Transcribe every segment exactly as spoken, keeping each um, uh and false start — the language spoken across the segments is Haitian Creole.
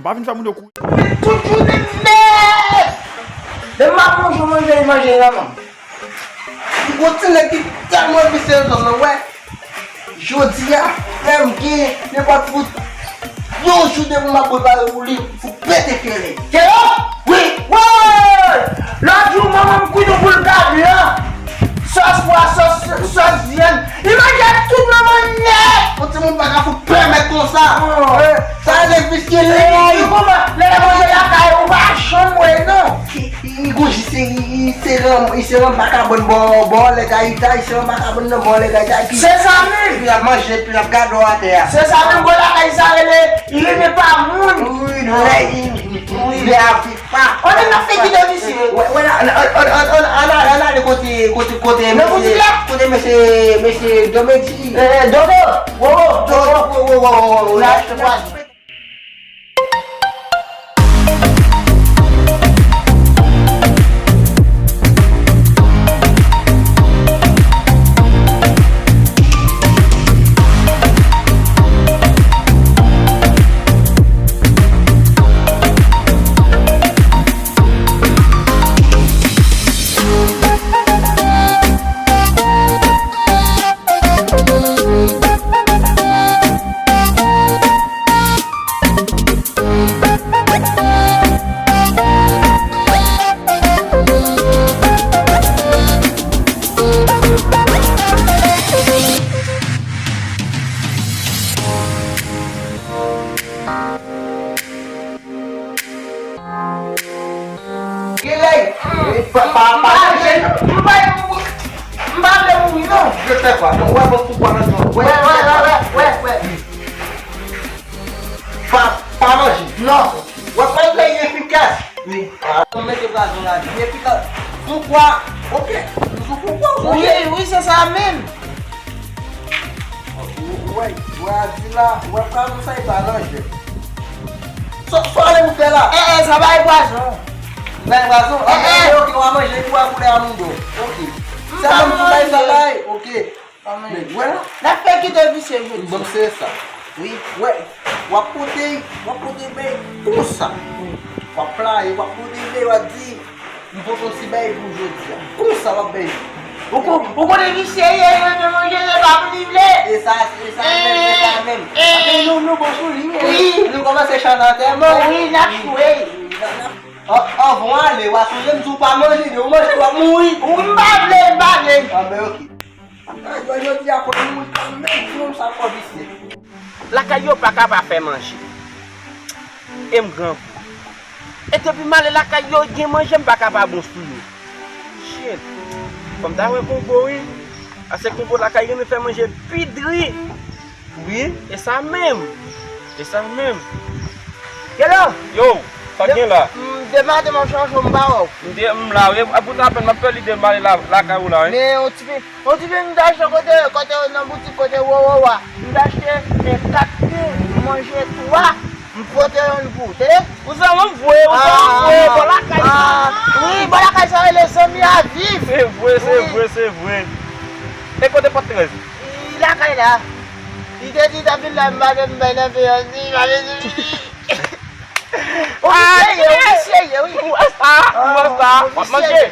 Pa vin fè moun yo kouri. Tout jounen m nèf! Lè m ap manje, manje, manje nan men m. M gon ti nèg ki tèlman visye nan zòn nan, wè. Jodi a, frè m gen nenpòt fout yon jou depi m ap prepare pou li, m fout pete fyèl li. Kero? Wi. Woy! Lòt jou, manman m kwit yon boul kabri an. Sòs pwa, sòs, sòs vyann. Li manje tout manman nèt. Yon timoun pa ka fout pèmèt konsa. Oh. Eh, sa rele visye li. Kòman? Lè l ap manje lakay ou pa janm wè non. Li gon jis, li, li se ranm, li se ranm vakabòn bò, bò lè Gayita, li se ranm vakabòn nan bò lè Gayita. Epi, se sa menm. Epi l ap manje, epi l ap gade w atè a. Se sa menm, bò lakay sa rele, li rele pa moun. Wi, lè, li, li, li, li avè pa. Ann, n ap fè kite misye. Wè, wè, la, ann ale kote, kote, kote mesye, kote mesye, mesye Domedi. Eh, Dodo, Wowo, Dodo, Wowo, Wowo, Wowo. Genlè, pa, pa, pa manje. M pa, m pa vle mouri non. Yo fè kwa? Wè, bon, pou kwa nan zòn. Wè, wè, wè, wè, wè, wè. Pa, pa manje. Non. Wè, kòm lè efikas. Wi. Ah, mwen mete pwazon la. Efikas. Pou kwa? Ok. Sou pou kwa? Wi, wi, se sa menm. Wè, wè, a di la, wè, pa mwen sa e pa nan jè. Sa, sa ale pou fè la? Eh, eh, sa bay pwazon. Bay pwazon? Eh, eh. Ok, ok, w a manje, epi w a koule a moun do. Ok. Sèlman pou bay sa bay, ok. Men, wè la. N ap fè kite visye jodi. Bon, se sa. Wi. Wè, w ap pote, w ap pote bay konsa. W ap playe, w ap pote bay, w ap di, m pote yon ti bay pou jodi a. Konsa w ap bay. Ou ko-, ou konnen visye ye, li renmen manje, se pa pou li vle. E sa, e sa menm, e sa menm. Eh, eh. Apre nou, nou bon sou li, wi. Nou kòmanse chante antèman. Wi, n ap jwe. An-, anvan w ale, w a sonje m di w pa manje, lè w manje, w ap mouri. Wi, m pa vle, m pa vle. Ah, ben, ok. Ay, jodi a, kote moun ka menm di nou sa fò visye. Lakay yo pa ka pa fè manje. E m grangou. E depi m ale lakay yo, gen manje, m pa ka pa bon sou yo. Shit. Fò m ta wè Kongo, wi. Ase Kongo lakay renmen fè manje pi dri. Wi, e sa menm. E sa menm. Kelo? Yo, sa k gen la? M, depi maten m ap chache w, m pa wè w. M te, m la, wi. A poutapèn, m ap fè lide m ale la, lakay ou la, wi. Men yon ti fi, yon ti fi m t achte kote, kote nan boutik, kote Wowo a. M t achte, e, kat kou, m manje twa, m pote youn pou ou, tande? Ou zanmi m vre, ou zanmi m vre, bò lakay sa. Wi, bò lakay sa rele zanmi a viv. Se vre, se vre, se vre. E kote pòt trèz? Li lakay la. Li te di l t ap vin la, m pa te, m pa te fè anyen, m pa te di. Ou visye ye, ou visye ye, wi. Ou wè sa, ou wè sa. W ap manje?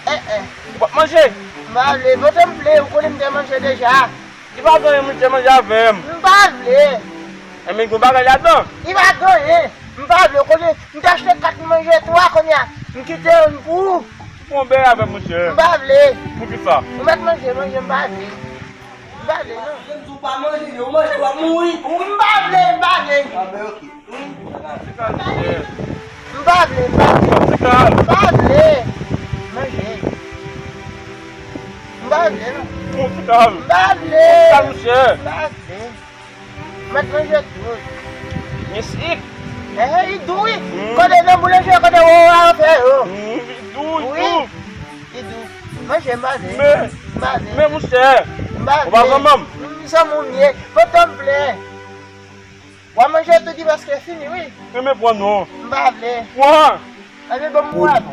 Eh, eh. W ap manje? M pa vle, pote m vle, ou konnen m te manje deja. Li pa gen anyen, manje, manje avè m. M pa vle. Enben, gon bagay ladan. Li pa gen anyen. M pa vle, ou konnen, m te achte kat, m manje twa, kounye a, m kite youn pou ou. Ou pran bè avè m, monchè. M pa vle. Poukisa? Ou mèt manje, manje, m pa vle. M pa vle, non. Jan m di w pa manje, lè w manje, w ap mouri. Wi, m pa vle, m pa vle. Ah, ben, ok. Wi. M pa vle, m pa vle. M pa vle. Manje. M pa vle, non. M pa vle. M pa vle. M pa vle. Mèt manje tout. Gen sik. Eh, li dou, wi. Mm. Kote nan boulanje, kote Wowo a fè yo. Mm, li dou, li dou. Li dou. Manje, m pa vle. Men, m pa vle. Men, monchè, m pa vle. Ou pa zanmi m? M zanmi w m ye. Pote m vle. W a manje tout, li prèske fini, wi. Men, men, pran non. M pa vle. Pran. Anben, ban m wè non.